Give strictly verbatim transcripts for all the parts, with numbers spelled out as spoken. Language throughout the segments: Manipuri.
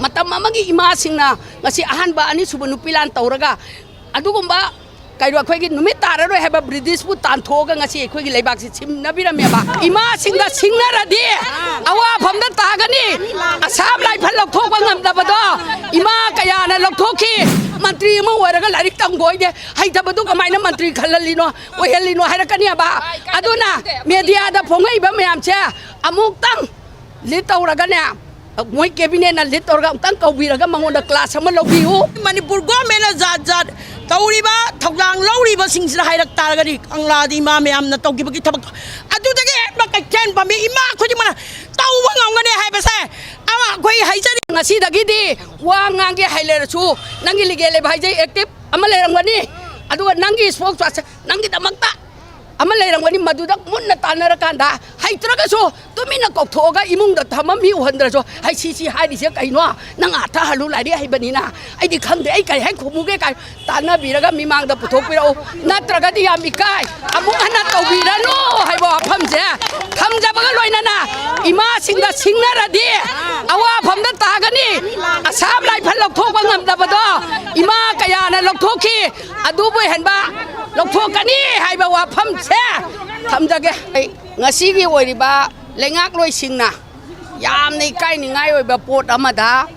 ꯃꯇꯝ ꯑꯃꯒꯤ ꯏꯃꯥꯁꯤꯡꯅ ꯉꯁꯤ ꯑꯍꯥꯟꯕ, ꯑꯅꯤꯁꯨꯕ ꯅꯨꯄꯤ ꯂꯥꯟ ꯇꯧꯔꯒ ꯑꯗꯨꯒꯨꯝꯕ ꯀꯩꯅꯣ ꯑꯩꯈꯣꯏꯒꯤ ꯅꯨꯃꯤꯠ ꯇꯥꯔꯔꯣꯏ ꯍꯥꯏꯕ ꯕ꯭ꯔꯤꯇꯤꯁꯄꯨ ꯇꯥꯟꯊꯣꯛꯑꯒ ꯉꯁꯤ ꯑꯩꯈꯣꯏꯒꯤ ꯂꯩꯕꯥꯛꯁꯤ ꯁꯤꯟꯅꯕꯤꯔꯝꯃꯦꯕ꯫ ꯏꯃꯥꯁꯤꯡꯗ ꯁꯤꯡꯅꯔꯗꯤ ꯑꯋꯥꯐꯝꯗ ꯇꯥꯒꯅꯤ꯫ ꯑꯁꯥꯝ ꯂꯥꯏꯐꯜ ꯂꯧꯊꯣꯛꯄ ꯉꯝꯗꯕꯗꯣ ꯏꯃꯥ ꯀꯌꯥꯅ ꯂꯧꯊꯣꯛꯈꯤ꯫ ꯃꯟꯇ꯭ꯔꯤ ꯑꯃ ꯑꯣꯏꯔꯒ ꯂꯥꯏꯔꯤꯛ ꯇꯝꯒꯣꯏꯗꯦ, ꯍꯩꯇꯕꯗꯨ ꯀꯃꯥꯏꯅ ꯃꯟꯇ꯭ꯔꯤ ꯈꯜꯍꯜꯂꯤꯅꯣ, ꯑꯣꯏꯍꯜꯂꯤꯅꯣ ꯍꯥꯏꯔꯛꯀꯅꯦꯕ꯫ ꯑꯗꯨꯅ ꯃꯦꯗꯤꯌꯥꯗ ꯐꯣꯡꯉꯛꯏꯕ ꯃꯌꯥꯝꯁꯦ ꯑꯃꯨꯛꯇꯪ ꯂꯤꯠ ꯇꯧꯔꯒꯅꯦ, ꯃꯣꯏ ꯀꯦꯕꯤꯅꯦꯠꯅ ꯂꯤꯠ ꯇꯧꯔꯒ ꯑꯃꯨꯛꯇꯪ ꯀꯧꯕꯤꯔꯒ ꯃꯉꯣꯟꯗ ꯀ꯭ꯂꯥꯁ ꯑꯃ ꯂꯧꯕꯤꯌꯨ꯫ ꯃꯅꯤꯄꯨꯔ ꯒꯣꯔꯃꯦꯟꯅ ꯖꯥꯠ ꯖꯥꯠ ꯇꯧꯔꯤꯕ ꯊꯧꯗꯥꯡ ꯂꯧꯔꯤꯕꯁꯤꯡꯁꯤꯅ ꯍꯥꯏꯔꯛ ꯇꯥꯔꯒꯗꯤ, ꯀꯪꯂꯥꯗꯤ ꯏꯃꯥ ꯃꯌꯥꯝꯅ ꯇꯧꯈꯤꯕꯒꯤ ꯊꯕꯛꯇꯣ ꯑꯗꯨꯗꯒꯤ ꯍꯦꯟꯕ ꯀꯩꯊꯦꯜ ꯐꯝꯕꯤ ꯏꯃꯥ ꯈꯨꯗꯤꯡꯃꯛꯅ ꯇꯧꯕ ꯉꯝꯒꯅꯤ ꯍꯥꯏꯕꯁꯦ ꯑꯃ ꯑꯩꯈꯣꯏ ꯍꯥꯏꯖꯔꯤ꯫ ꯉꯁꯤꯗꯒꯤꯗꯤ ꯋꯥ ꯉꯥꯡꯒꯦ ꯍꯥꯏ ꯂꯩꯔꯁꯨ ꯅꯪꯒꯤ ꯂꯤꯒꯦꯜ ꯑꯦꯗꯚꯥꯏꯖꯔ ꯑꯦꯛꯇꯤꯚ ꯑꯃ ꯂꯩꯔꯝꯒꯅꯤ, ꯑꯗꯨꯒ ꯅꯪꯒꯤ ꯏꯁꯄꯣꯛꯁ ꯄꯥꯔꯁꯟ ꯅꯪꯒꯤꯗꯃꯛꯇ ꯑꯃ ꯂꯩꯔꯝꯒꯅꯤ꯫ ꯃꯗꯨꯗ ꯃꯨꯟꯅ ꯇꯥꯟꯅꯔꯀꯥꯟꯗ ꯍꯩꯇ꯭ꯔꯒꯁꯨ ꯇꯨꯃꯤꯟꯅ ꯀꯧꯊꯣꯛꯑꯒ ꯏꯃꯨꯡꯗ ꯊꯝꯃ ꯃꯤ ꯎꯍꯟꯗ꯭ꯔꯁꯨ, "ꯍꯩ, ꯁꯤ, ꯁꯤ ꯍꯥꯏꯔꯤꯁꯦ ꯀꯩꯅꯣ? ꯅꯪ ꯑꯥ ꯊꯥꯍꯜꯂꯨ, ꯂꯥꯏꯔꯤꯛ ꯍꯩꯕꯅꯤꯅ꯫ ꯑꯩꯗꯤ ꯈꯪꯗꯦ, ꯑꯩ ꯀꯔꯤ ꯍꯥꯏ ꯈꯨꯝꯃꯨꯒꯦ?" ꯀꯥꯏ ꯇꯥꯟꯅꯕꯤꯔꯒ ꯃꯤꯃꯥꯡꯗ ꯄꯨꯊꯣꯛꯄꯤꯔꯛꯎ꯫ ꯅꯠꯇ꯭ꯔꯒꯗꯤ ꯌꯥꯝ ꯏꯀꯥꯏ꯫ ꯑꯃꯨꯛ ꯍꯟꯅ ꯇꯧꯕꯤꯔꯅꯨ ꯍꯥꯏꯕ ꯋꯥꯐꯝꯁꯦ ꯊꯝꯖꯕꯒ ꯂꯣꯏꯅꯅ ꯏꯃꯥꯁꯤꯡꯗ ꯁꯤꯡꯅꯔꯗꯤ ꯑꯋꯥꯐꯝꯗ ꯇꯥꯒꯅꯤ꯫ ꯑꯁꯥꯝ ꯂꯥꯏꯐꯜ ꯂꯧꯊꯣꯛꯄ ꯉꯝꯗꯕꯗꯣ ꯏꯃꯥ ꯀꯌꯥꯅ ꯂꯧꯊꯣꯛꯈꯤ꯫ ꯑꯗꯨꯕꯨ ꯍꯦꯟꯕ ꯂꯧꯊꯣꯛꯀꯅꯤ ꯍꯥꯏꯕ ꯋꯥꯐꯝꯁꯦ ꯊꯝꯖꯒꯦ꯫ ꯑꯩ ꯉꯁꯤꯒꯤ ꯑꯣꯏꯔꯤꯕ ꯂꯩꯉꯥꯛꯂꯣꯏꯁꯤꯡꯅ ꯌꯥꯝꯅ ꯏꯀꯥꯏꯅꯤꯡꯉꯥꯏ ꯑꯣꯏꯕ ꯄꯣꯠ ꯑꯃꯗ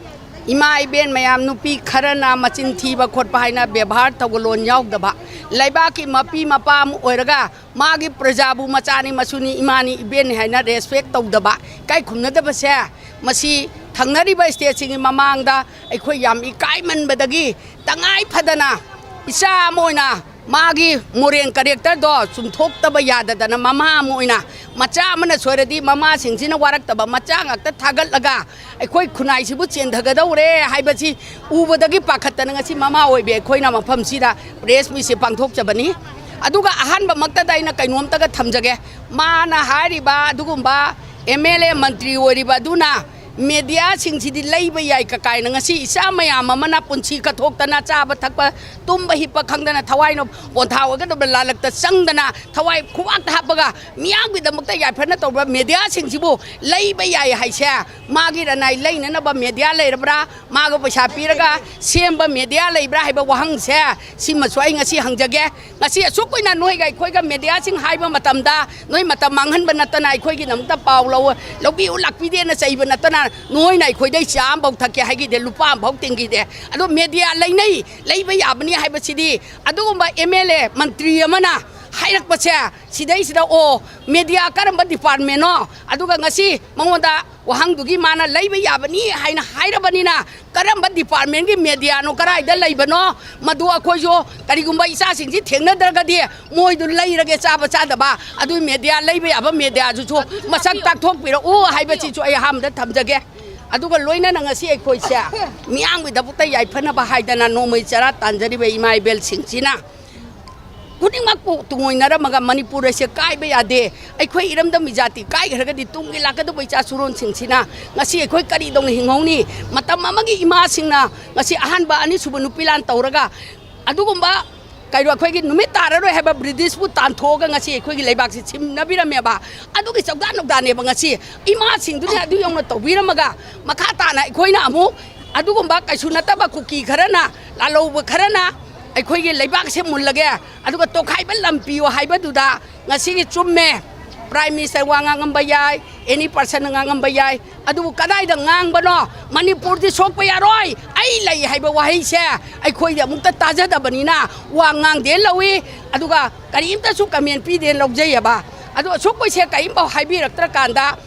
ꯏꯃꯥ ꯏꯕꯦꯟ ꯃꯌꯥꯝ, ꯅꯨꯄꯤ ꯈꯔꯅ ꯃꯆꯤꯟ ꯊꯤꯕ ꯈꯣꯠꯄ ꯍꯥꯏꯅ ꯕꯦꯕꯥꯔ ꯊꯧꯒꯜꯂꯣꯟ ꯌꯥꯎꯗꯕ, ꯂꯩꯕꯥꯛꯀꯤ ꯃꯄꯤ ꯃꯄꯥ ꯑꯃ ꯑꯣꯏꯔꯒ ꯃꯥꯒꯤ ꯄ꯭ꯔꯖꯥꯕꯨ ꯃꯆꯥꯅꯤ, ꯃꯁꯨꯅꯤ, ꯏꯃꯥꯅꯤ, ꯏꯕꯦꯟꯅꯤ ꯍꯥꯏꯅ ꯔꯦꯁꯄꯦꯛ ꯇꯧꯗꯕ, ꯏꯀꯥꯏ ꯈꯨꯝꯅꯗꯕꯁꯦ, ꯃꯁꯤ ꯊꯪꯅꯔꯤꯕ ꯁ꯭ꯇꯦꯠꯁꯤꯡꯒꯤ ꯃꯃꯥꯡꯗ ꯑꯩꯈꯣꯏ ꯌꯥꯝ ꯏꯀꯥꯏꯃꯟꯕꯗꯒꯤ ꯇꯉꯥꯏ ꯐꯗꯅ ꯏꯆꯥ ꯑꯃ ꯑꯣꯏꯅ ꯃꯥꯒꯤ ꯃꯣꯔꯦꯜ ꯀꯦꯔꯦꯛꯇꯔꯗꯣ ꯆꯨꯝꯊꯣꯛꯇꯕ ꯌꯥꯗꯗꯅ, ꯃꯃꯥ ꯑꯃ ꯑꯣꯏꯅ ꯃꯆꯥ ꯑꯃꯅ ꯁꯣꯏꯔꯗꯤ ꯃꯃꯥꯁꯤꯡꯁꯤꯅ ꯋꯥꯔꯛꯇꯕ ꯃꯆꯥ ꯉꯥꯛꯇ ꯊꯥꯒꯠꯂꯒ ꯑꯩꯈꯣꯏ ꯈꯨꯟꯅꯥꯏꯁꯤꯕꯨ ꯆꯦꯟꯊꯒꯗꯧꯔꯦ ꯍꯥꯏꯕꯁꯤ ꯎꯕꯗꯒꯤ ꯄꯥꯈꯠꯇꯅ ꯉꯁꯤ ꯃꯃꯥ ꯑꯣꯏꯕꯤ ꯑꯩꯈꯣꯏꯅ ꯃꯐꯝꯁꯤꯗ ꯄ꯭ꯔꯦꯁ ꯃꯤꯠꯁꯦ ꯄꯥꯡꯊꯣꯛꯆꯕꯅꯤ꯫ ꯑꯗꯨꯒ ꯑꯍꯥꯟꯕꯃꯛꯇꯗ ꯑꯩꯅ ꯀꯩꯅꯣꯝꯇꯒ ꯊꯝꯖꯒꯦ꯫ ꯃꯥꯅ ꯍꯥꯏꯔꯤꯕ ꯑꯗꯨꯒꯨꯝꯕ ꯑꯦꯝ ꯑꯦꯜ ꯑꯦ ꯃꯟꯇ꯭ꯔꯤ ꯑꯣꯏꯔꯤꯕ ꯑꯗꯨꯅ ꯃꯦꯗꯤꯌꯥꯁꯤꯡꯁꯤꯗꯤ ꯂꯩꯕ ꯌꯥꯏ ꯀꯀꯥꯏꯅ ꯉꯁꯤ ꯏꯆꯥ ꯃꯌꯥꯝ ꯑꯃꯅ ꯄꯨꯟꯁꯤ ꯀꯠꯊꯣꯛꯇꯅ, ꯆꯥꯕ ꯊꯛꯄ, ꯇꯨꯝꯕ ꯍꯤꯞꯄ ꯈꯪꯗꯅ, ꯊꯋꯥꯏꯅ ꯄꯣꯟꯊꯥ ꯑꯣꯏꯒꯗꯕ ꯂꯥꯜꯂꯛꯇ ꯆꯪꯗꯅ, ꯊꯋꯥꯏ ꯈꯨꯕꯥꯛꯇ ꯍꯥꯞꯄꯒ ꯃꯤꯌꯥꯝꯒꯤꯗꯃꯛꯇ ꯌꯥꯏꯐꯅ ꯇꯧꯕ ꯃꯦꯗꯤꯌꯥꯁꯤꯡꯁꯤꯕꯨ ꯂꯩꯕ ꯌꯥꯏ ꯍꯥꯏꯁꯦ, ꯃꯥꯒꯤ ꯔꯅꯥꯏ ꯂꯩꯅꯅꯕ ꯃꯦꯗꯤꯌꯥ ꯂꯩꯔꯕ꯭ꯔꯥ? ꯃꯥꯒ ꯄꯩꯁꯥ ꯄꯤꯔꯒ ꯁꯦꯝꯕ ꯃꯦꯗꯤꯌꯥ ꯂꯩꯕ꯭ꯔꯥ ꯍꯥꯏꯕ ꯋꯥꯍꯪꯁꯦ, ꯁꯤꯃꯁꯨ ꯑꯩ ꯉꯁꯤ ꯍꯪꯖꯒꯦ꯫ ꯉꯁꯤ ꯑꯁꯨꯛ ꯀꯨꯏꯅ ꯅꯣꯏꯒ ꯑꯩꯈꯣꯏꯒ ꯃꯦꯗꯤꯌꯥꯁꯤꯡ ꯍꯥꯏꯕ ꯃꯇꯝꯗ, ꯅꯣꯏ ꯃꯇꯝ ꯃꯥꯡꯍꯟꯕ ꯅꯠꯇꯅ, ꯑꯩꯈꯣꯏꯒꯤꯗꯃꯛꯇ ꯄꯥꯎ ꯂꯧ-, ꯂꯧꯕꯤꯌꯨ ꯂꯥꯛꯄꯤꯗꯦꯅ ꯆꯩꯕ ꯅꯠꯇꯅ, ꯅꯣꯏꯅ ꯑꯩꯈꯣꯏꯗꯩ ꯆꯥ ꯑꯃꯐꯥꯎ ꯊꯛꯀꯦ ꯍꯥꯏꯈꯤꯗꯦ, ꯂꯨꯄꯥ ꯑꯃꯐꯥꯎ ꯇꯤꯡꯈꯤꯗꯦ꯫ ꯑꯗꯣ ꯃꯦꯗꯤꯌꯥ ꯂꯩꯅꯩ, ꯂꯩꯕ ꯌꯥꯕꯅꯤ ꯍꯥꯏꯕꯁꯤꯗꯤ, ꯑꯗꯨꯒꯨꯝꯕ ꯑꯦꯝ ꯑꯦꯜ ꯑꯦ, ꯃꯟꯇ꯭ꯔꯤ ꯑꯃꯅ ꯍꯥꯏꯔꯛꯄꯁꯦ, ꯁꯤꯗꯩꯁꯤꯗ, ꯑꯣ, ꯃꯦꯗꯤꯌꯥ ꯀꯔꯝꯕ ꯗꯤꯄꯥꯔꯠꯃꯦꯟꯅꯣ? ꯑꯗꯨꯒ ꯉꯁꯤ ꯃꯉꯣꯟꯗ ꯋꯥꯍꯪꯗꯨꯒꯤ ꯃꯥꯅ ꯂꯩꯕ ꯌꯥꯕꯅꯤ ꯍꯥꯏꯅ ꯍꯥꯏꯔꯕꯅꯤꯅ, ꯀꯔꯝꯕ ꯗꯤꯄꯥꯔꯠꯃꯦꯟꯒꯤ ꯃꯦꯗꯤꯌꯥꯅꯣ, ꯀꯗꯥꯏꯗ ꯂꯩꯕꯅꯣ? ꯃꯗꯨ ꯑꯩꯈꯣꯏꯁꯨ ꯀꯔꯤꯒꯨꯝꯕ ꯏꯆꯥꯁꯤꯡꯁꯤ ꯊꯦꯡꯅꯗ꯭ꯔꯒꯗꯤ ꯃꯣꯏꯗꯨ ꯂꯩꯔꯒꯦ, ꯆꯥꯕ ꯆꯥꯗꯕ, ꯑꯗꯨ ꯃꯦꯗꯤꯌꯥ ꯂꯩꯕ ꯌꯥꯕ ꯃꯦꯗꯤꯌꯥꯗꯨꯁꯨ ꯃꯁꯛ ꯇꯥꯛꯊꯣꯛꯄꯤꯔꯛꯎ ꯍꯥꯏꯕꯁꯤꯁꯨ ꯑꯩ ꯑꯍꯥꯟꯕꯗ ꯊꯝꯖꯒꯦ꯫ ꯑꯗꯨꯒ ꯂꯣꯏꯅꯅ ꯉꯁꯤ ꯑꯩꯈꯣꯏꯁꯦ ꯃꯤꯌꯥꯝꯒꯤꯗꯃꯛꯇ ꯌꯥꯏꯐꯅꯕ ꯍꯥꯏꯗꯅ ꯅꯣꯡꯃꯩ ꯆꯔꯥ ꯇꯥꯟꯖꯔꯤꯕ ꯏꯃꯥ ꯏꯕꯦꯜꯁꯤꯡꯁꯤꯅ ꯈꯨꯗꯤꯡꯃꯛꯄꯨ ꯇꯨꯡꯑꯣꯏꯅꯔꯝꯃꯒ ꯃꯅꯤꯄꯨꯔ ꯑꯁꯦ ꯀꯥꯏꯕ ꯌꯥꯗꯦ꯫ ꯑꯩꯈꯣꯏ ꯏꯔꯝꯗꯝꯒꯤ ꯖꯥꯇꯤ ꯀꯥꯏꯈ꯭ꯔꯒꯗꯤ ꯇꯨꯡꯒꯤ ꯂꯥꯛꯀꯗꯧꯕ ꯏꯆꯥ ꯁꯨꯔꯣꯟꯁꯤꯡꯁꯤꯅ ꯉꯁꯤ ꯑꯩꯈꯣꯏ ꯀꯔꯤꯗꯧꯅ ꯍꯤꯡꯍꯧꯅꯤ? ꯃꯇꯝ ꯑꯃꯒꯤ ꯏꯃꯥꯁꯤꯡꯅ ꯉꯁꯤ ꯑꯍꯥꯟꯕ, ꯑꯅꯤꯁꯨꯕ ꯅꯨꯄꯤ ꯂꯥꯟ ꯇꯧꯔꯒ ꯑꯗꯨꯒꯨꯝꯕ ꯀꯩꯅꯣ, ꯑꯩꯈꯣꯏꯒꯤ ꯅꯨꯃꯤꯠ ꯇꯥꯔꯔꯣꯏ ꯍꯥꯏꯕ ꯕ꯭ꯔꯤꯇꯤꯁꯄꯨ ꯇꯥꯟꯊꯣꯛꯑꯒ ꯉꯁꯤ ꯑꯩꯈꯣꯏꯒꯤ ꯂꯩꯕꯥꯛꯁꯤ ꯁꯤꯟꯅꯕꯤꯔꯝꯃꯦꯕ꯫ ꯑꯗꯨꯒꯤ ꯆꯧꯗꯥ ꯅꯧꯗꯥꯅꯦꯕ ꯉꯁꯤ ꯏꯃꯥꯁꯤꯡꯗꯨꯅ ꯑꯗꯨ ꯌꯧꯅ ꯇꯧꯕꯤꯔꯝꯃꯒ, ꯃꯈꯥ ꯇꯥꯅ ꯑꯩꯈꯣꯏꯅ ꯑꯃꯨꯛ ꯑꯗꯨꯒꯨꯝꯕ ꯀꯩꯁꯨ ꯅꯠꯇꯕ ꯀꯨꯀꯤ ꯈꯔꯅ, ꯂꯥꯜꯍꯧꯕ ꯈꯔꯅ ꯑꯩꯈꯣꯏꯒꯤ ꯂꯩꯕꯥꯛꯁꯦ ꯃꯨꯜꯂꯒꯦ, ꯑꯗꯨꯒ ꯇꯣꯈꯥꯏꯕ ꯂꯝ ꯄꯤꯌꯣ ꯍꯥꯏꯕꯗꯨꯗ ꯉꯁꯤꯒꯤ ꯆꯨꯝꯃꯦ꯫ ꯄ꯭ꯔꯥꯏꯝ ꯃꯤꯅꯤꯁꯇꯔ ꯋꯥ ꯉꯥꯡꯉꯝꯕ ꯌꯥꯏ, ꯑꯦꯅꯤ ꯄꯥꯔꯁꯟꯅ ꯉꯥꯡꯉꯝꯕ ꯌꯥꯏ, ꯑꯗꯨꯕꯨ ꯀꯗꯥꯏꯗ ꯉꯥꯡꯕꯅꯣ? ꯃꯅꯤꯄꯨꯔꯗꯤ ꯁꯣꯛꯄ ꯌꯥꯔꯣꯏ, ꯑꯩ ꯂꯩ ꯍꯥꯏꯕ ꯋꯥꯍꯩꯁꯦ ꯑꯩꯈꯣꯏꯗꯤ ꯑꯃꯨꯛꯇ ꯇꯥꯖꯗꯕꯅꯤꯅ ꯋꯥ ꯉꯥꯡꯗꯦ ꯂꯧꯏ, ꯑꯗꯨꯒ ꯀꯔꯤꯝꯇꯁꯨ ꯀꯃꯦꯟ ꯄꯤꯗꯦ ꯂꯧꯖꯩꯑꯕ꯫ ꯑꯗꯣ ꯑꯁꯨꯛ ꯀꯨꯏꯁꯦ ꯀꯔꯤꯝꯐꯥꯎ ꯍꯥꯏꯕꯤꯔꯛꯇ꯭ꯔꯀꯥꯟꯗ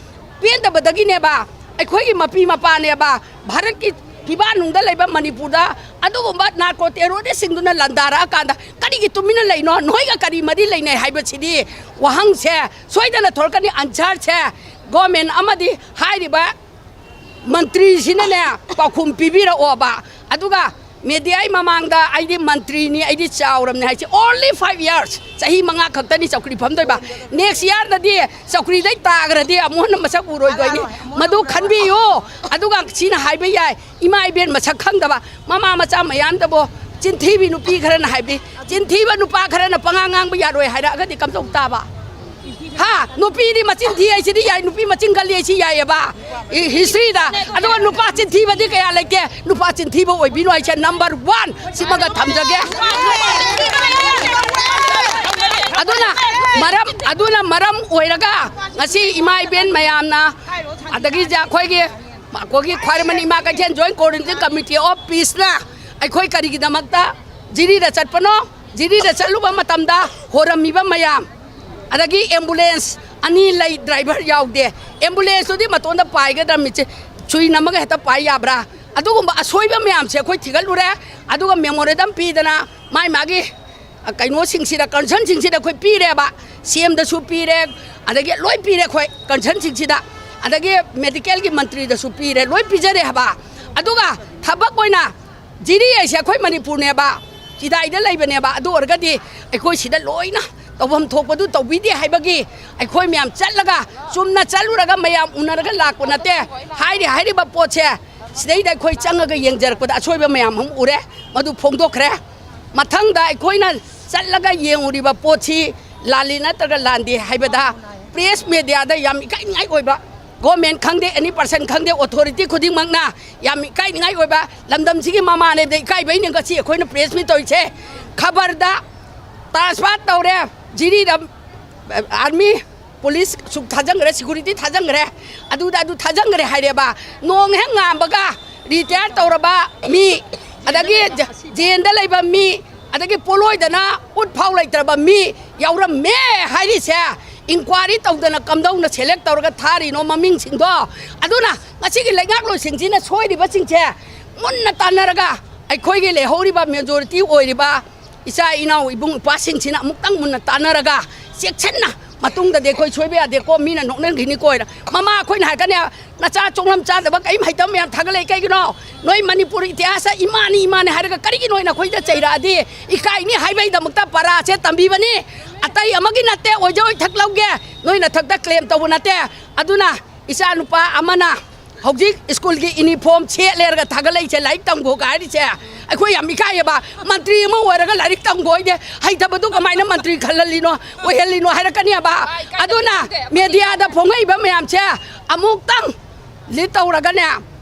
ꯄꯦꯟꯗꯕꯗꯒꯤꯅꯦꯕ ꯑꯩꯈꯣꯏꯒꯤ ꯃꯄꯤ ꯃꯄꯥꯅꯦꯕ ꯚꯥꯔꯠꯀꯤ ꯐꯤꯕꯥꯟꯅꯨꯡꯗ ꯂꯩꯕ ꯃꯅꯤꯄꯨꯔꯗ ꯑꯗꯨꯒꯨꯝꯕ ꯅꯥꯔꯀꯣ ꯇꯦꯔꯣꯔꯤꯁꯁꯤꯡꯗꯨꯅ ꯂꯥꯟꯗꯥꯔꯛꯑꯀꯥꯟꯗ ꯀꯔꯤꯒꯤ ꯇꯨꯃꯤꯟꯅ ꯂꯩꯅꯣ? ꯅꯣꯏꯒ ꯀꯔꯤ ꯃꯔꯤ ꯂꯩꯅꯩ ꯍꯥꯏꯕꯁꯤꯗꯤ ꯋꯥꯍꯪꯁꯦ ꯁꯣꯏꯗꯅ ꯊꯣꯔꯛꯀꯅꯤ꯫ ꯑꯟꯁꯔꯁꯦ ꯒꯣꯔꯃꯦꯟ ꯑꯃꯗꯤ ꯍꯥꯏꯔꯤꯕ ꯃꯟꯇ꯭ꯔꯤꯁꯤꯅꯅꯦ ꯄꯥꯎꯈꯨꯝ ꯄꯤꯕꯤꯔꯛꯑꯣꯕ꯫ ꯑꯗꯨꯒ ꯃꯦꯗꯤꯌꯥꯒꯤ ꯃꯃꯥꯡꯗ ꯑꯩꯗꯤ ꯃꯟꯇ꯭ꯔꯤꯅꯤ, ꯑꯩꯗꯤ ꯆꯥꯎꯔꯕꯅꯤ ꯍꯥꯏꯁꯦ꯫ Only five years, ꯆꯍꯤ ꯃꯉꯥ ꯈꯛꯇꯅꯤ ꯆꯧꯀ꯭ꯔꯤ ꯐꯝꯗꯣꯏꯕ꯫ Next yearꯗꯗꯤ ꯆꯧꯀ꯭ꯔꯤꯗꯩ ꯇꯥꯈ꯭ꯔꯗꯤ ꯑꯃꯨꯛ ꯍꯟꯅ ꯃꯁꯛ ꯎꯔꯣꯏꯗꯣꯏꯅꯤ꯫ ꯃꯗꯨ ꯈꯟꯕꯤꯌꯨ꯫ ꯑꯗꯨꯒ ꯁꯤꯅ ꯍꯥꯏꯕ ꯌꯥꯏ, ꯏꯃꯥ ꯏꯕꯦꯟ ꯃꯁꯛ ꯈꯪꯗꯕ ꯃꯃꯥ ꯃꯆꯥ ꯃꯌꯥꯝꯗꯕꯨ ꯆꯤꯟꯊꯤꯕꯤ ꯅꯨꯄꯤ ꯈꯔꯅ ꯍꯥꯏꯕꯤ, ꯆꯤꯟꯊꯤꯕ ꯅꯨꯄꯥ ꯈꯔꯅ ꯄꯉꯥꯡ ꯉꯥꯡꯕ ꯌꯥꯔꯣꯏ ꯍꯥꯏꯔꯛꯑꯒꯗꯤ ꯀꯝꯗꯧ ꯇꯥꯕ? ꯍꯥ? ꯅꯨꯄꯤꯗꯤ ꯃꯆꯤꯟ ꯊꯤ ꯍꯥꯏꯁꯤꯗꯤ ꯌꯥꯏ, ꯅꯨꯄꯤ ꯃꯆꯤꯟ ꯀꯜꯂꯤ ꯍꯥꯏꯁꯤ ꯌꯥꯏꯑꯕ꯫ ꯍꯤꯁꯇ꯭ꯔꯤꯗ꯫ ꯑꯗꯨꯒ ꯅꯨꯄꯥ ꯆꯤꯟꯊꯤꯕꯗꯤ ꯀꯌꯥ ꯂꯩꯇꯦ꯫ ꯅꯨꯄꯥ ꯆꯤꯟꯊꯤꯕ ꯑꯣꯏꯕꯤꯅꯨ ꯍꯥꯏꯁꯦ number one꯫ ꯁꯤꯃꯒ ꯊꯝꯖꯒꯦ꯫ ꯑꯗꯨꯅ ꯃꯔꯝ ꯑꯗꯨꯅ ꯃꯔꯝ ꯑꯣꯏꯔꯒ ꯉꯁꯤ ꯏꯃꯥ ꯏꯕꯦꯟ ꯃꯌꯥꯝꯅ, ꯑꯗꯒꯤ ꯑꯩꯈꯣꯏꯒꯤ ꯑꯩꯈꯣꯏꯒꯤ ꯈ꯭ꯋꯥꯏꯔꯝꯕꯟ ꯏꯃꯥ ꯀꯩꯊꯦꯜ Joint Coordinating Committee of Peaceꯅ ꯑꯩꯈꯣꯏ ꯀꯔꯤꯒꯤꯗꯃꯛꯇ ꯖꯤꯔꯤꯗ ꯆꯠꯄꯅꯣ? ꯖꯤꯔꯤꯗ ꯆꯠꯂꯨꯕ ꯃꯇꯝꯗ ꯍꯣꯔꯝꯃꯤꯕ ꯃꯌꯥꯝ, ꯑꯗꯒꯤ ambulance ꯑꯅꯤ ꯂꯩ, driver ꯌꯥꯎꯗꯦ꯫ Ambulanceꯇꯨꯗꯤ ꯃꯇꯣꯟꯗ ꯄꯥꯏꯒꯗ꯭ꯔꯥ, ꯃꯤꯠꯁꯦ ꯁꯨꯏ ꯅꯝꯃꯒ ꯍꯦꯛꯇ ꯄꯥꯏ ꯌꯥꯕ꯭ꯔꯥ? ꯑꯗꯨꯒꯨꯝꯕ ꯑꯁꯣꯏꯕ ꯃꯌꯥꯝꯁꯦ ꯑꯩꯈꯣꯏ ꯊꯤꯒꯠꯂꯨꯔꯦ꯫ ꯑꯗꯨꯒ memorandum ꯄꯤꯗꯅ ꯃꯥꯏ ꯃꯥꯒꯤ ꯀꯩꯅꯣꯁꯤꯡꯁꯤꯗ, concernꯁꯤꯡꯁꯤꯗ ꯑꯩꯈꯣꯏ ꯄꯤꯔꯦꯕ꯫ CMꯗꯁꯨ ꯄꯤꯔꯦ, ꯑꯗꯒꯤ ꯂꯣꯏ ꯄꯤꯔꯦ ꯑꯩꯈꯣꯏ concernꯁꯤꯡꯁꯤꯗ꯫ ꯑꯗꯒꯤ medicalꯒꯤ ꯃꯟꯇ꯭ꯔꯤꯗꯁꯨ ꯄꯤꯔꯦ, ꯂꯣꯏ ꯄꯤꯖꯔꯦ ꯍꯥꯏꯕ꯫ ꯑꯗꯨꯒ ꯊꯕꯛ ꯑꯣꯏꯅ ꯖꯤꯔꯤ ꯍꯥꯏꯁꯦ ꯑꯩꯈꯣꯏ ꯃꯅꯤꯄꯨꯔꯅꯦꯕ, ꯆꯤꯗꯥꯏꯗ ꯂꯩꯕꯅꯦꯕ꯫ ꯑꯗꯨ ꯑꯣꯏꯔꯒꯗꯤ ꯑꯩꯈꯣꯏ ꯁꯤꯗ ꯂꯣꯏꯅ ꯇꯧꯐꯝ ꯊꯣꯛꯄꯗꯨ ꯇꯧꯕꯤꯗꯦ ꯍꯥꯏꯕꯒꯤ ꯑꯩꯈꯣꯏ ꯃꯌꯥꯝ ꯆꯠꯂꯒ, ꯆꯨꯝꯅ ꯆꯠꯂꯨꯔꯒ ꯃꯌꯥꯝ ꯎꯅꯔꯒ ꯂꯥꯛꯄ ꯅꯠꯇꯦ꯫ ꯍꯥꯏꯔꯤ ꯍꯥꯏꯔꯤꯕ ꯄꯣꯠꯁꯦ ꯁꯤꯗꯩꯗ ꯑꯩꯈꯣꯏ ꯆꯪꯉꯒ ꯌꯦꯡꯖꯔꯛꯄꯗ ꯑꯁꯣꯏꯕ ꯃꯌꯥꯝ ꯑꯃ ꯎꯔꯦ, ꯃꯗꯨ ꯐꯣꯡꯗꯣꯛꯈ꯭ꯔꯦ꯫ ꯃꯊꯪꯗ ꯑꯩꯈꯣꯏꯅ ꯆꯠꯂꯒ ꯌꯦꯡꯉꯨꯔꯤꯕ ꯄꯣꯠꯁꯤ ꯂꯥꯜꯂꯤ ꯅꯠꯇ꯭ꯔꯒ ꯂꯥꯟꯗꯦ ꯍꯥꯏꯕꯗ press mediaꯗ ꯌꯥꯝ ꯏꯀꯥꯏꯅꯤꯡꯉꯥꯏ ꯑꯣꯏꯕ, government ꯈꯪꯗꯦ, any person ꯈꯪꯗꯦ, authority ꯈꯨꯗꯤꯡꯃꯛꯅ ꯌꯥꯝ ꯏꯀꯥꯏꯅꯤꯡꯉꯥꯏ ꯑꯣꯏꯕ, ꯂꯝꯗꯝꯁꯤꯒꯤ ꯃꯃꯥꯅꯦꯕꯗ ꯏꯀꯥꯏꯕꯩꯅꯦ ꯉꯁꯤ ꯑꯩꯈꯣꯏꯅ press meet ꯇꯧꯔꯤꯁꯦ꯫ ꯈꯕꯔꯗ transfer ꯇꯧꯔꯦ, ꯖꯤꯔꯤꯗ army, police ꯁꯨꯛ ꯊꯥꯖꯟꯈ꯭ꯔꯦ, security ꯊꯥꯖꯟꯈ꯭ꯔꯦ, ꯑꯗꯨꯗ ꯑꯗꯨ ꯊꯥꯖꯟꯈ꯭ꯔꯦ ꯍꯥꯏꯔꯦꯕ꯫ ꯅꯣꯡ ꯍꯦꯛ ꯉꯥꯟꯕꯒ retire ꯇꯧꯔꯕ ꯃꯤ, ꯑꯗꯒꯤ jailꯗ ꯂꯩꯕ ꯃꯤ, ꯑꯗꯒꯤ ꯄꯣꯠꯂꯣꯏꯗꯅ ꯎꯠ ꯐꯥꯎ ꯂꯩꯇ꯭ꯔꯕ ꯃꯤ ꯌꯥꯎꯔꯝꯃꯦ ꯍꯥꯏꯔꯤꯁꯦ꯫ Inquiry ꯇꯧꯗꯅ ꯀꯝꯗꯧꯅ select ꯇꯧꯔꯒ ꯊꯥꯔꯤꯅꯣ ꯃꯃꯤꯡꯁꯤꯡꯗꯣ? ꯑꯗꯨꯅ ꯉꯁꯤꯒꯤ ꯂꯩꯉꯥꯛꯂꯣꯏꯁꯤꯡꯁꯤꯅ ꯁꯣꯏꯔꯤꯕꯁꯤꯡꯁꯦ ꯃꯨꯟꯅ ꯇꯥꯟꯅꯔꯒ, ꯑꯩꯈꯣꯏꯒꯤ ꯂꯩꯍꯧꯔꯤꯕ majority ꯑꯣꯏꯔꯤꯕ ꯏꯆꯥ ꯏꯅꯥꯎ ꯏꯕꯨꯡ ꯏꯄ꯭ꯋꯥꯁꯤꯡꯁꯤꯅ ꯑꯃꯨꯛꯇꯪ ꯃꯨꯟꯅ ꯇꯥꯟꯅꯔꯒ ꯆꯦꯛꯁꯤꯟꯅ ꯃꯇꯨꯡꯗꯗꯤ ꯑꯩꯈꯣꯏ ꯁꯣꯏꯕ ꯌꯥꯗꯦꯀꯣ, ꯃꯤꯅ ꯅꯣꯛꯅꯈꯤꯅꯤꯀꯣ ꯍꯥꯏꯅ꯫ ꯃꯃꯥ ꯑꯩꯈꯣꯏꯅ ꯍꯥꯏꯔꯛꯀꯅꯤ, "ꯅꯆꯥ ꯆꯣꯡꯂꯝ ꯆꯥꯗꯕ ꯀꯔꯤꯝ ꯍꯩꯇꯕ ꯃꯌꯥꯝ ꯊꯥꯒꯠꯂꯛꯏ ꯀꯩꯒꯤꯅꯣ? ꯅꯣꯏ ꯃꯅꯤꯄꯨꯔ ꯏꯇꯤꯍꯥꯁꯇ ꯏꯃꯥꯅꯤ ꯏꯃꯥꯅꯤ ꯍꯥꯏꯔꯒ ꯀꯔꯤꯒꯤ ꯅꯣꯏꯅ ꯑꯩꯈꯣꯏꯗ ꯆꯩꯔꯛꯑꯗꯤ? ꯏꯀꯥꯏꯅꯤ ꯍꯥꯏꯕꯒꯤꯗꯃꯛꯇ ꯄꯔꯥꯁꯦ ꯇꯝꯕꯤꯕꯅꯤ, ꯑꯇꯩ ꯑꯃꯒꯤ ꯅꯠꯇꯦ, ꯑꯣꯏꯖ ꯑꯣꯏꯊꯛ ꯂꯧꯒꯦ, ꯅꯣꯏ ꯅꯊꯛꯇ ꯀ꯭ꯂꯦꯝ ꯇꯧꯕ ꯅꯠꯇꯦ"꯫ ꯑꯗꯨꯅ ꯏꯆꯥ ꯅꯨꯄꯥ ꯑꯃꯅ ꯍꯧꯖꯤꯛ ꯁ꯭ꯀꯨꯜꯒꯤ ꯏꯅꯤꯐꯣꯔꯝ ꯁꯦꯠꯂꯦꯔꯒ ꯊꯥꯒꯠꯂꯛꯏꯁꯦ, ꯂꯥꯏꯔꯤꯛ ꯇꯝꯈꯣꯒ ꯍꯥꯏꯔꯤꯁꯦ, ꯑꯩꯈꯣꯏ ꯌꯥꯝ ꯏꯀꯥꯏꯌꯦꯕ꯫ ꯃꯟꯇ꯭ꯔꯤ ꯑꯃ ꯑꯣꯏꯔꯒ ꯂꯥꯏꯔꯤꯛ ꯇꯝꯈꯣ ꯍꯥꯏꯗꯦ, ꯍꯩꯇꯕꯗꯨ ꯀꯃꯥꯏꯅ ꯃꯟꯇ꯭ꯔꯤ ꯈꯜꯍꯜꯂꯤꯅꯣ, ꯑꯣꯏꯍꯜꯂꯤꯅꯣ ꯍꯥꯏꯔꯛꯀꯅꯦꯕ꯫ ꯑꯗꯨꯅ ꯃꯦꯗꯤꯌꯥꯗ ꯐꯣꯡꯉꯛꯏꯕ ꯃꯌꯥꯝꯁꯦ ꯑꯃꯨꯛꯇꯪ ꯂꯤꯠ ꯇꯧꯔꯒꯅꯦ,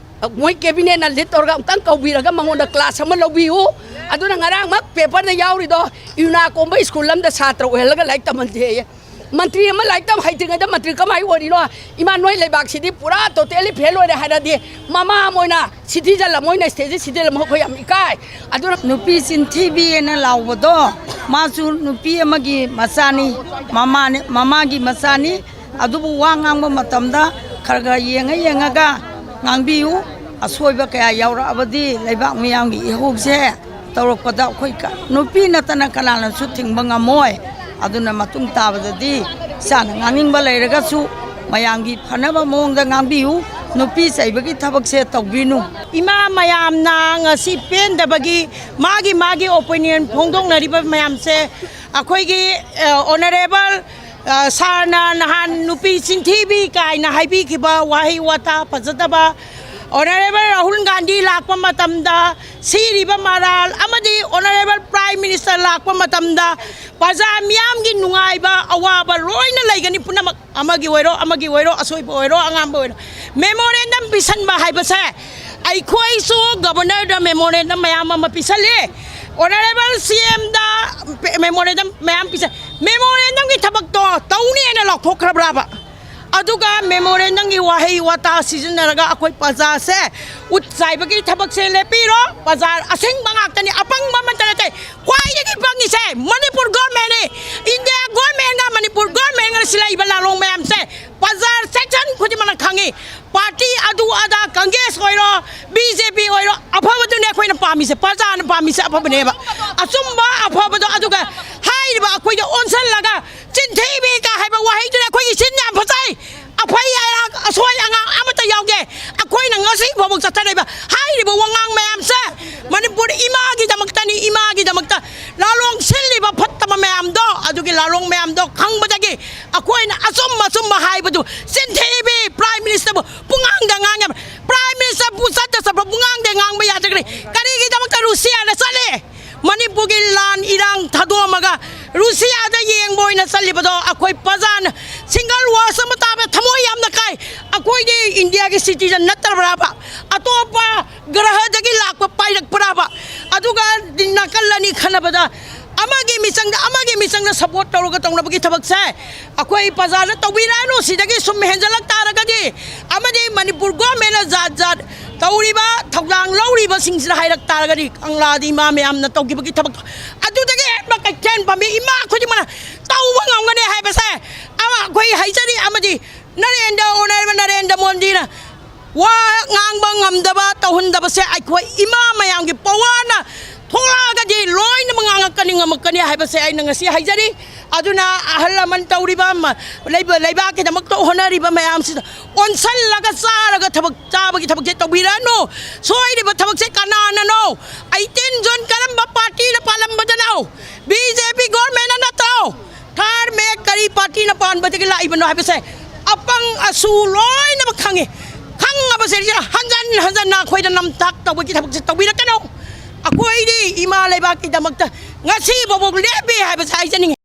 ꯃꯣꯏ ꯀꯦꯕꯤꯅꯦꯠꯅ ꯂꯤꯠ ꯇꯧꯔꯒ ꯑꯃꯨꯛꯇꯪ ꯀꯧꯕꯤꯔꯒ ꯃꯉꯣꯟꯗ ꯀ꯭ꯂꯥꯁ ꯑꯃ ꯂꯧꯕꯤꯌꯨ꯫ ꯑꯗꯨꯅ ꯉꯔꯥꯡꯃꯛ ꯄꯦꯄꯔꯗ ꯌꯥꯎꯔꯤꯗꯣ, ꯌꯨꯅꯥꯀꯣꯝꯕ ꯁ꯭ꯀꯨꯜ ꯑꯃꯗ ꯁꯥꯇ꯭ꯔ ꯑꯣꯏꯍꯜꯂꯒ ꯂꯥꯏꯔꯤꯛ ꯇꯝꯍꯟꯗꯦꯌꯦ꯫ ꯃꯟꯇ꯭ꯔꯤ ꯑꯃ ꯂꯥꯏꯔꯤꯛ ꯇꯝ ꯍꯩꯇ꯭ꯔꯤꯉꯩꯗ ꯃꯟꯇ꯭ꯔꯤ ꯀꯃꯥꯏ ꯑꯣꯏꯔꯤꯅꯣ? ꯏꯃꯥ, ꯅꯣꯏ ꯂꯩꯕꯥꯛꯁꯤꯗꯤ ꯄꯨꯔꯥ ꯇꯣꯇꯦꯂꯤ ꯐꯦꯜ ꯑꯣꯏꯔꯦ ꯍꯥꯏꯔꯗꯤ, ꯃꯃꯥ ꯑꯃ ꯑꯣꯏꯅ, ꯁꯤꯇꯤꯖꯟ ꯑꯃ ꯑꯣꯏꯅ, ꯁ꯭ꯇꯦꯠꯁꯤ ꯁꯤꯇꯤꯖꯟ ꯑꯃ ꯑꯩꯈꯣꯏ ꯌꯥꯝ ꯏꯀꯥꯏ꯫ ꯑꯗꯨꯅ ꯅꯨꯄꯤ ꯆꯤꯟꯊꯤꯕꯤꯑꯅ ꯂꯥꯎꯕꯗꯣ, ꯃꯥꯁꯨ ꯅꯨꯄꯤ ꯑꯃꯒꯤ ꯃꯆꯥꯅꯤ, ꯃꯃꯥꯅꯤ, ꯃꯃꯥꯒꯤ ꯃꯆꯥꯅꯤ꯫ ꯑꯗꯨꯕꯨ ꯋꯥ ꯉꯥꯡꯕ ꯃꯇꯝꯗ ꯈꯔ ꯈꯔ ꯌꯦꯡꯉ ꯌꯦꯡꯉꯒ ꯉꯥꯡꯕꯤꯌꯨ꯫ ꯑꯁꯣꯏꯕ ꯀꯌꯥ ꯌꯥꯎꯔꯛꯑꯕꯗꯤ ꯂꯩꯕꯥꯛ ꯃꯤꯌꯥꯝꯒꯤ ꯏꯍꯧꯁꯦ ꯇꯧꯔꯛꯄꯗ ꯑꯩꯈꯣꯏ ꯀ-, ꯅꯨꯄꯤ ꯅꯠꯇꯅ ꯀꯅꯥꯅꯁꯨ ꯊꯤꯡꯕ ꯉꯝꯃꯣꯏ꯫ ꯑꯗꯨꯅ ꯃꯇꯨꯡ ꯇꯥꯕꯗꯗꯤ ꯏꯆꯥꯅ ꯉꯥꯡꯅꯤꯡꯕ ꯂꯩꯔꯒꯁꯨ ꯃꯌꯥꯝꯒꯤ ꯐꯅꯕ ꯃꯑꯣꯡꯗ ꯉꯥꯡꯕꯤꯌꯨ꯫ ꯅꯨꯄꯤ ꯆꯩꯕꯒꯤ ꯊꯕꯛꯁꯦ ꯇꯧꯕꯤꯅꯨ꯫ ꯏꯃꯥ ꯃꯌꯥꯝꯅ ꯉꯁꯤ ꯄꯦꯟꯗꯕꯒꯤ ꯃꯥꯒꯤ ꯃꯥꯒꯤ ꯑꯣꯄꯤꯅꯤꯌꯟ ꯐꯣꯡꯗꯣꯛꯅꯔꯤꯕ ꯃꯌꯥꯝꯁꯦ ꯑꯩꯈꯣꯏꯒꯤ, ꯑ, ꯑꯣꯅꯔꯦꯕꯜ, ꯑ, ꯁꯥꯔꯅ ꯅꯍꯥꯟ ꯅꯨꯄꯤ ꯆꯤꯟꯊꯤꯕꯤ ꯀꯥꯏꯅ ꯍꯥꯏꯕꯤꯈꯤꯕ ꯋꯥꯍꯩ ꯋꯥꯇꯥ ꯐꯖꯗꯕ, ꯑꯣꯅꯔꯦꯕꯜ ꯔꯥꯍꯨꯜ ꯒꯥꯟꯙꯤ ꯂꯥꯛꯄ ꯃꯇꯝꯗ ꯁꯤꯔꯤꯕ ꯃꯔꯥꯜ ꯑꯃꯗꯤ ꯑꯣꯅꯔꯦꯕꯜ ꯄ꯭ꯔꯥꯏꯝ ꯃꯤꯅꯤꯁꯇꯔ ꯂꯥꯛꯄ ꯃꯇꯝꯗ ꯄ꯭ꯔꯖꯥ ꯃꯤꯌꯥꯝꯒꯤ ꯅꯨꯡꯉꯥꯏꯕ ꯑꯋꯥꯕ ꯂꯣꯏꯅ ꯂꯩꯒꯅꯤ꯫ ꯄꯨꯝꯅꯃꯛ ꯑꯃꯒꯤ ꯑꯣꯏꯔꯣ, ꯑꯃꯒꯤ ꯑꯣꯏꯔꯣ, ꯑꯁꯣꯏꯕ ꯑꯣꯏꯔꯣ, ꯑꯉꯥꯡꯕ ꯑꯣꯏꯔꯣ, ꯃꯦꯃꯣꯔꯦꯟꯗꯝ ꯄꯤꯁꯟꯕ ꯍꯥꯏꯕꯁꯦ ꯑꯩꯈꯣꯏꯁꯨ ꯒꯕꯔꯅꯔꯗ ꯃꯦꯃꯣꯔꯦꯟꯗꯝ ꯃꯌꯥꯝ ꯑꯃ ꯄꯤꯁꯜꯂꯤ, ꯑꯣꯅꯔꯦꯕꯜ ꯁꯤ ꯑꯦꯝꯗ ꯃꯦꯃꯣꯔꯦꯟꯗꯝ ꯃꯌꯥꯝ ꯄꯤꯁꯜꯂꯤ꯫ ꯃꯦꯃꯣꯔꯦꯟꯗꯝꯒꯤ ꯊꯕꯛꯇꯣ ꯇꯧꯅꯤꯅ ꯂꯥꯎꯊꯣꯛꯈ꯭ꯔꯕ꯭ꯔꯥꯕ? ꯑꯗꯨꯒ ꯃꯦꯃꯣꯔꯦꯟꯗꯝꯒꯤ ꯋꯥꯍꯩ ꯋꯥꯇꯥ ꯁꯤꯖꯤꯟꯅꯔꯒ ꯑꯩꯈꯣꯏ ꯄ꯭ꯔꯖꯥꯁꯦ ꯎꯠ ꯆꯥꯏꯕꯒꯤ ꯊꯕꯛꯁꯦ ꯂꯦꯞꯄꯤꯔꯣ꯫ ꯄ꯭ꯔꯖꯥ ꯑꯁꯦꯡꯕ ꯉꯥꯛꯇꯅꯤ, ꯑꯄꯪꯕ ꯑꯃꯠꯇ ꯅꯠꯇꯦ꯫ ꯈ꯭ꯋꯥꯏꯗꯒꯤ ꯄꯪꯉꯤꯁꯦ ꯃꯅꯤꯄꯨꯔ ꯒꯣꯔꯃꯦꯟꯅꯤ꯫ ꯏꯟꯗꯤꯌꯥ ꯒꯣꯔꯃꯦꯟꯒ ꯃꯅꯤꯄꯨꯔ ꯒꯣꯔꯃꯦꯟꯒ ꯁꯤꯜꯂꯛꯏꯕ ꯂꯥꯂꯣꯡ ꯃꯌꯥꯝꯁꯦ ꯄ꯭ꯔꯖꯥ ꯁꯦꯛꯁꯟ ꯈꯨꯗꯤꯡꯃꯛꯅ ꯈꯪꯉꯤ꯫ ꯄꯥꯔꯇꯤ ꯑꯗꯨ ꯑꯗꯥ, ꯀꯪꯒ꯭ꯔꯦꯁ ꯑꯣꯏꯔꯣ, ꯕꯤ ꯖꯦ ꯄꯤ ꯑꯣꯏꯔꯣ, ꯑꯐꯕꯗꯨꯅꯦ ꯑꯩꯈꯣꯏꯅ ꯄꯥꯝꯃꯤꯁꯦ, ꯄ꯭ꯔꯖꯥꯅ ꯄꯥꯝꯃꯤꯁꯦ ꯑꯐꯕꯅꯦꯕ꯫ ꯑꯆꯨꯝꯕ ꯑꯐꯕꯗꯣ, ꯑꯗꯨꯒ ꯍꯥꯏꯔꯤꯕ ꯑꯩꯈꯣꯏꯗ ꯑꯣꯟꯁꯤꯜꯂꯒ ꯆꯤꯟ ꯊꯤꯕꯤ ꯀ ꯍꯥꯏꯕ ꯋꯥꯍꯩꯗꯨꯅ ꯑꯩꯈꯣꯏꯒꯤ ꯆꯤꯟ ꯌꯥꯝ ꯐꯖꯩ꯫ ꯑꯐꯩ ꯑꯔꯥꯛ ꯑꯁꯣꯏ ꯑꯉꯥꯡ ꯑꯃꯠꯇ ꯌꯥꯎꯗꯦ꯫ ꯑꯩꯈꯣꯏꯅ ꯉꯁꯤ ꯐꯥꯎꯕ ꯆꯠꯊꯔꯤꯕ ꯍꯥꯏꯔꯤꯕ ꯋꯥꯉꯥꯡ ꯃꯌꯥꯝꯁꯦ ꯃꯅꯤꯄꯨꯔ ꯏꯃꯥꯒꯤꯗꯃꯛꯇꯅꯤ, ꯏꯃꯥꯒꯤꯗꯃꯛꯇ꯫ ꯂꯥꯂꯣꯡ ꯁꯤꯜꯂꯤꯕ ꯐꯠꯇꯕ ꯃꯌꯥꯝꯗꯣ, ꯑꯗꯨꯒꯤ ꯂꯥꯂꯣꯡ ꯃꯌꯥꯝꯗꯣ ꯈꯪꯕꯗꯒꯤ ꯑꯩꯈꯣꯏꯅ ꯑꯆꯨꯝ ꯑꯆꯨꯝꯕ ꯍꯥꯏꯕꯗꯨ ꯆꯤꯟꯊꯤꯕꯤ Prime Minister ꯕꯨ ꯄꯨꯡꯉꯥꯡꯗ ꯉꯥꯡꯉꯦꯕ꯫ Prime Minister ꯄꯨ ꯆꯠꯇ ꯆꯠꯄ ꯄꯨꯡꯉꯥꯡꯗ ꯉꯥꯡꯕ ꯌꯥꯗ꯭ꯔꯒꯅꯤ꯫ ꯀꯔꯤꯒꯤꯗꯃꯛꯇ ꯔꯨꯁꯤꯌꯥꯗ ꯆꯠꯂꯤ? ꯃꯅꯤꯄꯨꯔꯒꯤ ꯂꯥꯟ ꯏꯔꯥꯡ ꯊꯥꯗꯣꯛꯑꯝꯃꯒ ꯔꯨꯁꯤꯌꯥꯗ ꯌꯦꯡꯕ ꯑꯣꯏꯅ ꯆꯠꯂꯤꯕꯗꯣ ꯑꯩꯈꯣꯏ ꯄ꯭ꯔꯖꯥꯅ single word ꯑꯃ ꯇꯥꯕꯗ ꯊꯃꯣꯏ ꯌꯥꯝꯅ ꯀꯥꯏ꯫ ꯑꯩꯈꯣꯏꯗꯤ ꯏꯟꯗꯤꯌꯥꯒꯤ citizen ꯅꯠꯇ꯭ꯔꯕ꯭ꯔꯥꯕ? ꯑꯇꯣꯞꯄ ꯒ꯭ꯔꯍꯗꯒꯤ ꯂꯥꯛꯄ ꯄꯥꯏꯔꯛꯄ꯭ꯔꯥꯕ? ꯑꯗꯨꯒ ꯅꯥꯀꯜ ꯑꯅꯤ ꯈꯟꯅꯕꯗ ꯑꯃꯒꯤ ꯃꯤꯆꯪꯗ ꯑꯃꯒꯤ ꯃꯤꯆꯪꯗ support ꯇꯧꯔꯒ ꯇꯧꯅꯕꯒꯤ ꯊꯕꯛꯁꯦ ꯑꯩꯈꯣꯏ ꯄ꯭ꯔꯖꯥꯅ ꯇꯧꯕꯤꯔꯛꯑꯅꯨ꯫ ꯁꯤꯗꯒꯤ ꯁꯨꯝ ꯍꯦꯟꯖꯜꯂꯛ ꯇꯥꯔꯒꯗꯤ ꯑꯃꯗꯤ ꯃꯅꯤꯄꯨꯔ government ꯅ ꯖꯥꯠ ꯖꯥꯠ ꯇꯧꯔꯤꯕ ꯊꯧꯗꯥꯡ ꯂꯧꯔꯤꯕꯁꯤꯡꯁꯤꯗ ꯍꯥꯏꯔꯛ ꯇꯥꯔꯒꯗꯤ ꯀꯪꯂꯥꯗꯤ ꯏꯃꯥ ꯃꯌꯥꯝꯅ ꯇꯧꯈꯤꯕꯒꯤ ꯊꯕꯛꯇꯣ ꯑꯗꯨꯗꯒꯤ ꯍꯦꯟꯕ ꯀꯩꯊꯦꯜ ꯐꯝꯕꯤ ꯏꯃꯥ ꯈꯨꯗꯤꯡꯃꯛꯅ ꯇꯧꯕ ꯉꯝꯒꯅꯤ ꯍꯥꯏꯕꯁꯦ ꯑꯃ ꯑꯩꯈꯣꯏ ꯍꯥꯏꯖꯔꯤ꯫ ꯑꯃꯗꯤ ꯅꯔꯦꯟꯗ꯭ꯔ, Honourable ꯅꯔꯦꯟꯗ꯭ꯔ ꯃꯣꯗꯤꯅ ꯋꯥ ꯉꯥꯡꯕ ꯉꯝꯗꯕ ꯇꯧꯍꯟꯗꯕꯁꯦ ꯑꯩꯈꯣꯏ ꯏꯃꯥ ꯃꯌꯥꯝꯒꯤ power ꯅ ꯊꯣꯛꯂꯛꯑꯒꯗꯤ ꯂꯣꯏꯅꯃꯛ ꯉꯥꯡꯉꯛꯀꯅꯤ, ꯉꯝꯃꯛꯀꯅꯤ ꯍꯥꯏꯕꯁꯦ ꯑꯩꯅ ꯉꯁꯤ ꯍꯥꯏꯖꯔꯤ꯫ ꯑꯗꯨꯅ ꯑꯍꯜ ꯂꯃꯟ ꯇꯧꯔꯤꯕ ꯃ-, ꯂꯩꯕ-, ꯂꯩꯕꯥꯛꯀꯤꯗꯃꯛꯇ ꯍꯣꯠꯅꯔꯤꯕ ꯃꯌꯥꯝꯁꯤꯗ ꯑꯣꯟꯁꯜꯂꯒ ꯆꯥꯔꯒ ꯊꯕꯛ ꯆꯥꯕꯒꯤ ꯊꯕꯛꯁꯦ ꯇꯧꯕꯤꯔꯅꯨ꯫ ꯁꯣꯏꯔꯤꯕ ꯊꯕꯛꯁꯦ ꯀꯅꯥꯅꯅꯣ? Eighteen June ꯀꯔꯝꯕ party ꯅ ꯄꯥꯜꯂꯝꯕꯗꯅꯣ? BJP government ꯅ ꯅꯠꯇ꯭ꯔꯣ? Third May ꯀꯔꯤ party ꯅ ꯄꯥꯟꯕꯗꯒꯤ ꯂꯥꯛꯏꯕꯅꯣ ꯍꯥꯏꯕꯁꯦ ꯑꯄꯪ ꯑꯁꯨ ꯂꯣꯏꯅꯃꯛ ꯈꯪꯉꯤ꯫ ꯈꯪꯉꯕꯁꯦ ꯍꯟꯖꯟ ꯍꯟꯖꯟꯅ ꯑꯩꯈꯣꯏꯗ ꯅꯝꯊꯥꯛ ꯇꯧꯕꯒꯤ ꯊꯕꯛꯁꯦ ꯇꯧꯕꯤꯔꯛꯀꯅꯨ꯫ ꯑꯩꯈꯣꯏꯗꯤ ꯏꯃꯥ ꯂꯩꯕꯥꯛꯀꯤꯗꯃꯛꯇ ꯉꯁꯤ ꯐꯥꯎꯕ ꯂꯦꯞꯄꯤ ꯍꯥꯏꯕꯁꯦ ꯍꯥꯏꯖꯅꯤꯡꯉꯤ꯫